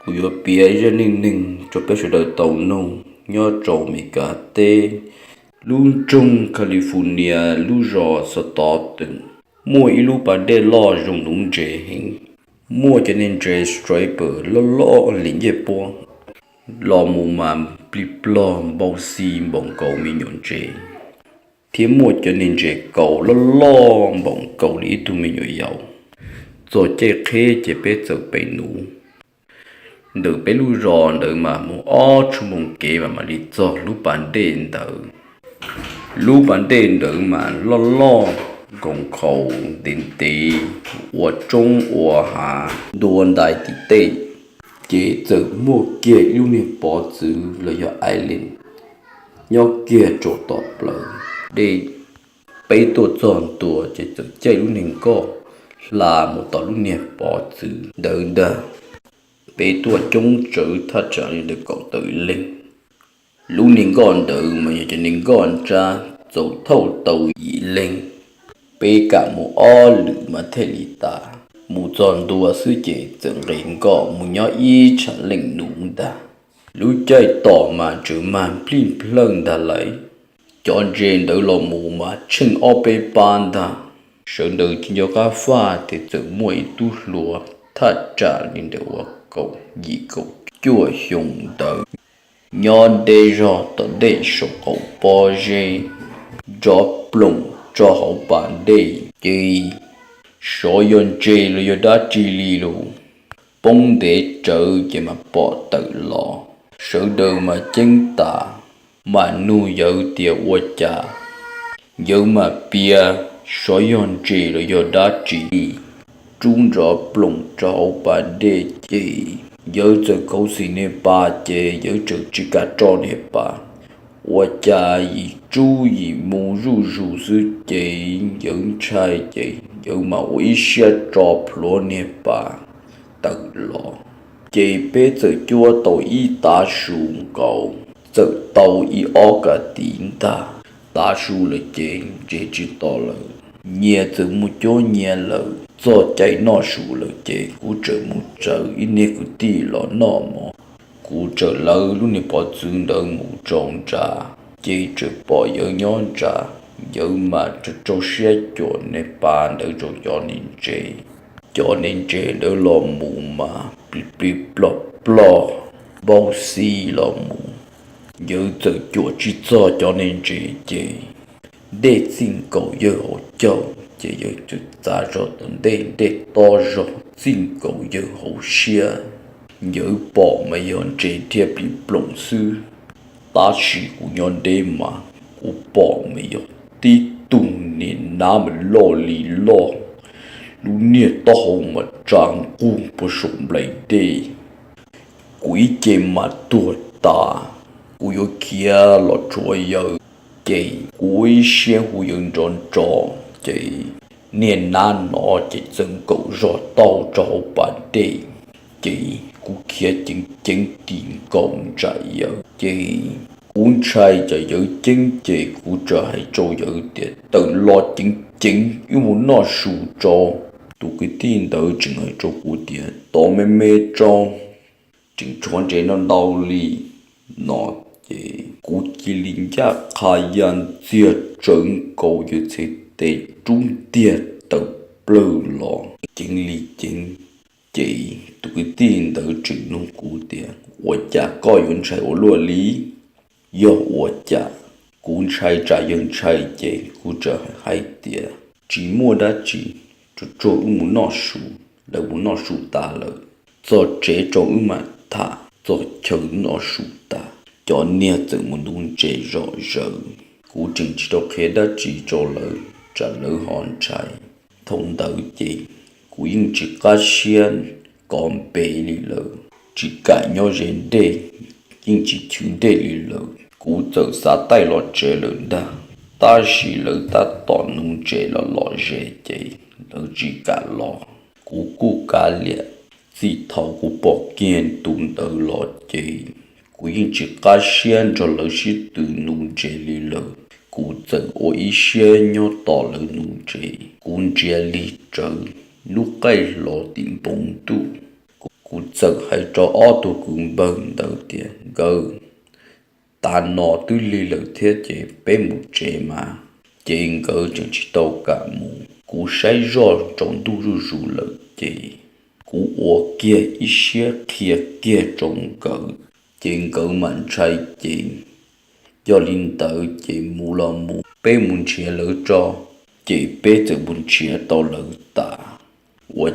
Kuv yuav piav ib zaj neej neeg rau peb sawv daws tau mloog. Nyob rau Amelikas teb, lub nroog California, lub zos Stockton, muaj ib lub pas dej loj zoo nuv ntses heev. Muaj cov niag ntses striper loj loj li ncej puab, los mus mas plig plog npau xi npaum nkaus me nyuam ntses, thiab muaj cov niag ntses kaus loj loj npaum nkaus li ib tug me nyuam yaus. Txog caij qheb ces peb txawm pem nuv. Ntawm peb lub zos ntawd mas mus ob tshuaj moos kev mas mam li txog lub pas dej ntawd. Lub pas dej ntawd mas loj loj, nkoos nkhaus ntev ntev, ua roob ua hav ntua ntais tim tej. Ces txawm muaj kiag ib lub niag pov txwv los yog island nyob kiag rau tom plawv dej. Peb tuaj txog ntua ces txawm caij lub niag nkoj hla mus tom lub niag pov txwv ntawd ntag. Peb tuaj coob tsawv thaj tsam li ntawm kaum tawm leej. Lub niag nkoj ntawd mas yog cov niag nkoj nrab, txaus thauj tau yim leej. Peb kam mus ob lwm mas thiaj li tas. Mus txog ntua xwb ces txawm nqes nkoj mus nyob ib tshav leej nuv ntag. Lub caij tom mas tseem mag nplij nplawj ntag lawm. Cov ntses ntawd los mus mas tsheej ob peb pab ntag. Sawv daws tsis nco qab faj tias txawm muaj ib tug hluas thaj tsam li ntawm ua kaum yim kaum cuaj xyoo ntawd, nyob deb zog tom dej saum qaum pob zeb, nrov ploom rau hauv pas dej ces xyov yog ntses los yog dab tsi li los poob ntev tsawv ces mas pom tawm los. Sawv daws mas ceeb tas, mas nug yawg tias ua cas, yawg mas piav xyov yog ntses los yog dab tsi rub nrov ploom rau hauv pas dej ces yawg txawm khuv xim niag pas ces yawg txawm tsis kam tso niag pas. Ua cas yim rub yim mus zuj zus xwb ces yawg ntshai ces yawg mas ua ib siab tso plhuav niag pas tawm los. Ces peb txawm cuab tau ib tav su nkaus, txawm tau ib ob kas tis ntag. Tav su lawm ces ntses tsis to lawm, nyias txawm mus cuab nyias lawm. Txog caij noj su lawm ces kuv txawm mus tsaws ib niag kwv tij los noj mov. Kuv txawm lawv lub niag pov txwv ntawd mus rau nram, ces txawm pom yawg nyob nram. Yawg mas rau rau siab cuam niag pas ntawd rau cov niag ntses. Cov niag ntses ntawd los mus mas plig plig plog plog npau xi los mus. Yawg txawm cuam tsis txog cov niag ntses ces dej txij nkaus yawg hauv caug ces yawg txawm txav zog tom ntej, dej tob zog txij nkaus yawg hauv siab. Yawg pom mas yog ntses dhia plig ploom xwb, tab sis kuv nyob deb mas kuv pom mas yog tib tug niag nab mas loj li loj, lub niag taub hau mas tsa nqug puag saum nplaim dej. Kuv ib ce mas tuag tas, kuv yuav khiav los rhuav yawg, ces kuv ua ib siab hu yawg nrov nrov, ces niag nab no ces txawm nkaum zog tau rau hauv pas dej, ces kuv khiav ceev ceev tis nkaus ntsam yawg, ces kuv ntshai tsam yawg ceeb ces kuv txawm hais rau yawg tias tawm los ceev ceev wb mus noj su tso. Tus kwv tij ntawd tseem hais rau kuv tias tos me me tso, tseem tshuav ntses no ntau li no, ces kuv cia li ncaj qha ya ntxiag tsawv nkaus yawg txhais tes rub ntiag tawm plawg los ceev li ceev. Ces tus kwv tij ntawd tseem nug kuv tias ua cas koj yuav ntshai ua luaj li? Yog ua cas? Kuv ntshai tsam yawg ntshai ces kuv txawm hais tias tsis muaj dab tsi, tsuag tsuag wb mus noj su. Lawv mus noj su tas lawm, txog tsev rau wb mam tham. Txog chaw noj su tas, cov niag txawm mus nuv ntses zom zaws. Kuv tseem tsis tau qhia dab tsi rau lawv tsam lawv ho ntshai. Thaum ntawd ces kuv yeej tsis qab siab kov npe li lawm, tsis kam nyob ze dej, yeej tsis chwv dej li lawm. Kuv txawm xav taij los tsev lawm ntag, tab sis lawv tab tom nuv ntses los lom zem ces lawv tsis kam los. Kuv kuj kav liam, txij thaum kuv pom kiag tus ntawd los ces kuv yeej tsis qab siab nrog lawv sib tw nuv ntses li lawm. Kuv txawm ua ib siab nyob tos lawv nuv ntses. Kuv ntsia lig tsawv, lub qaij hlo tim npoo ntuj. Kuv txawm hais rau ob tug kwv npawg ntawd tias, Nkawd, tav no twb lig lawm thiab ces peb mus tsev mas. Ces nkawd tseem tsis tau kam mus. Kuv saib zoj tsaus ntuj zuj zus lawm ces kuv ua kiag ib siab qhia kiag rau nkawd, ces nkawd mam ntshai ces. Yog li ntawd ces mus los mus, peb mus nrhiav lawv tso. Ces peb txawm mus nrhiav tau lawv tas ua